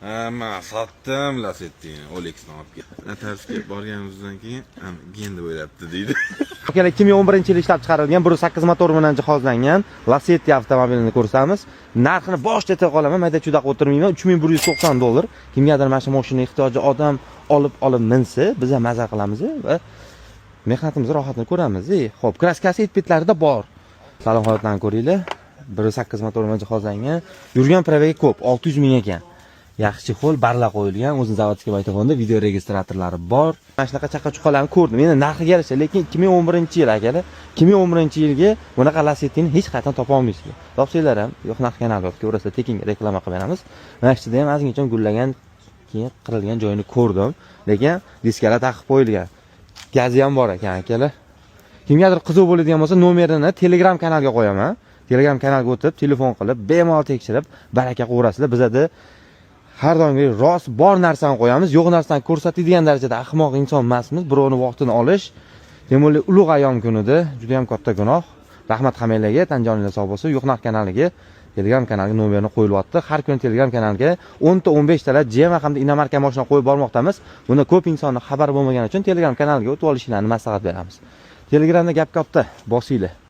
Ha, man sotdim Lasettini, OLXdan olib keldim. Notariusga borganimizdan keyin gen deb o'ylabdi deydi. Akalar, 2011-yil ishlab chiqarilgan 1.8 motor bilan jihozlangan Lasetti avtomobilini ko'rsamiz. Narxini boshida ayta qolaman, mayda chuyda qilib o'tirmayman. 3190 dollar. Kimgadir mana shu mashina ehtiyoji odam olib minsa, biz ham maza qilamiz va mehnatimizni rohatini ko'ramiz. Xo'p, краска si et-petlarida bor. Salon holatlarini ko'ringlar. 1.8 motor bilan jihozlangan. Yurgan пробег i ko'p, 600 ming ekan. Yaxshi чехол, barla qo'yilgan, o'zini заводской magnitofonda video registratorlari bor. Mana shunaqa chaqa-chuqalarni ko'rdim. Endi narxiga yarasha, lekin 2011-yil, akalar, 2011-yilga bunaqa Lasettini hech qayerdan topa olmaysizlar. Topsanglar ham, yo'q narx kanali yo'q, ko'rasizlar, tekinga reklama qilib beramiz. Mana shu yerda ham ozgincha gullagan, keyin qirilgan joyini ko'rdim, lekin diskalar taqib qo'yilgan. Gazi ham bor ekan, akalar. Kimgadir qiziq bo'ladigan bo'lsa, nomerini Telegram kanalga qo'yaman. Telegram kanalga o'tib, telefon qilib, bemalol tekshirib, baraka qilaverasizlar. Bizada har doimgi rost bor narsani qo'yamiz, yo'q narsani ko'rsatadigan darajada ahmoq inson emasmiz. Birovni vaqtini olish, тем более ulug' ayyom kunida juda ham katta gunoh. Rahmat hammanglarga, tan joninglar sog' bo'lsin. Yo'q narx kanaliga, Telegram kanaliga nomerini qo'yilyapti. Har kuni Telegram kanaliga 10 ta, 15 talar GM hamda иномарка mashina qo'yib bormoqdamiz. Buni ko'p insonni xabari bo'lmagani uchun Telegram kanaliga o'tib olishinglarni maslahat beramiz. Telegramda gap katta, bosinglar.